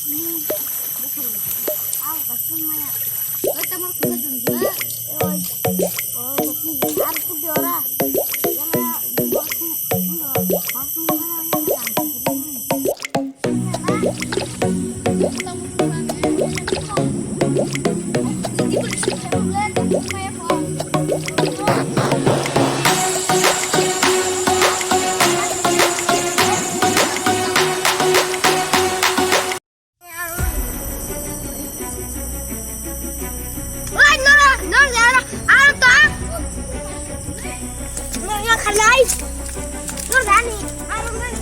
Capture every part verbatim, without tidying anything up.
Oi, nora, nora, nora, ang to, ang. Nora, nora, khalai. Nora, ani, ang, ang, ang.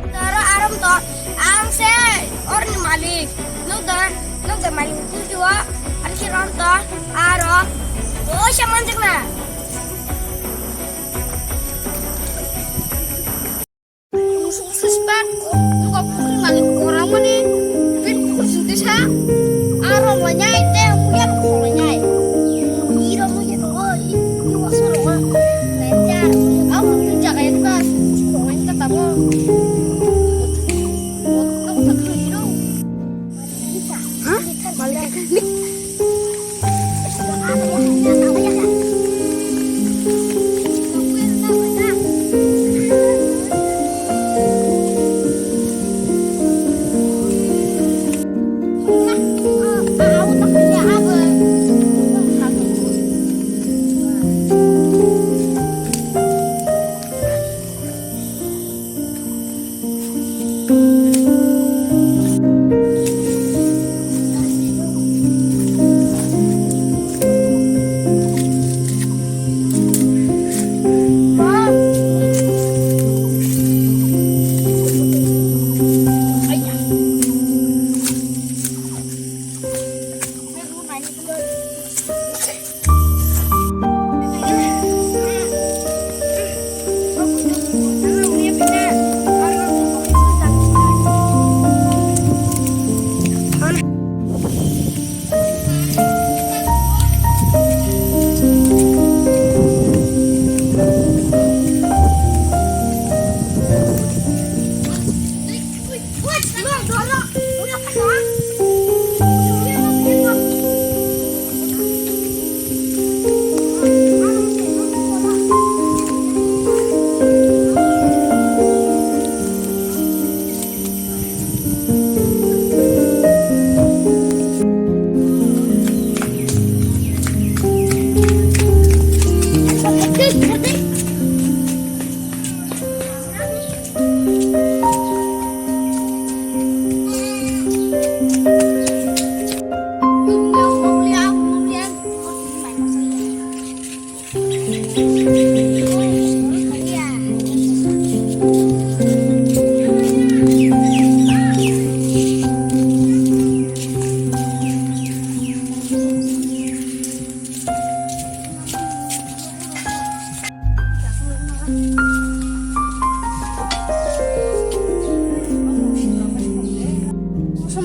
Tara aram to, ang se orni malik. Nuk da, nuk da malik. Tujuo, ang si ron to, aro. Oh, siya manjak na. Musuk sispa, nuka pukri malik korang mani, pin pukri sinte sa, aro manyai te, muya pukri manyai. Iro muya to, i, i waso ro wa, najar, aku pun jaga itu kas, korang kita tabo. Aku tak tahu iro. Hah? Malik.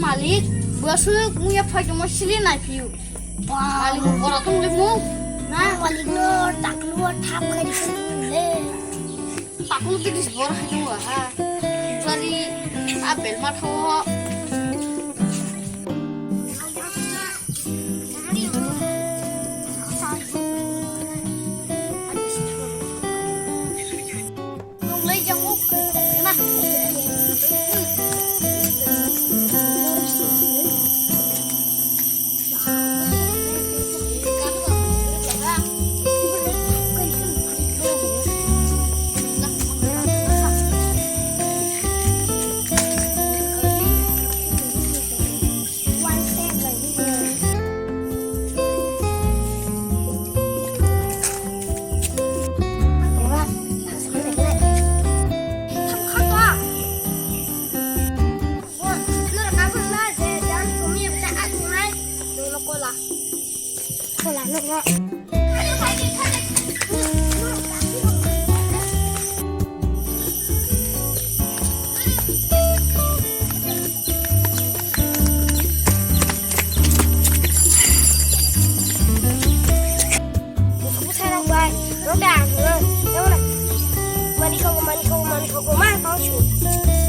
Malik, bwswk wngya phai tongma sili naiphio. Malik, bora tong le mo. Na malik no taklu thap khai di le. Taklu ke dis bor hai tong ha. Bari a bel ma tho. Hukuma tongsu.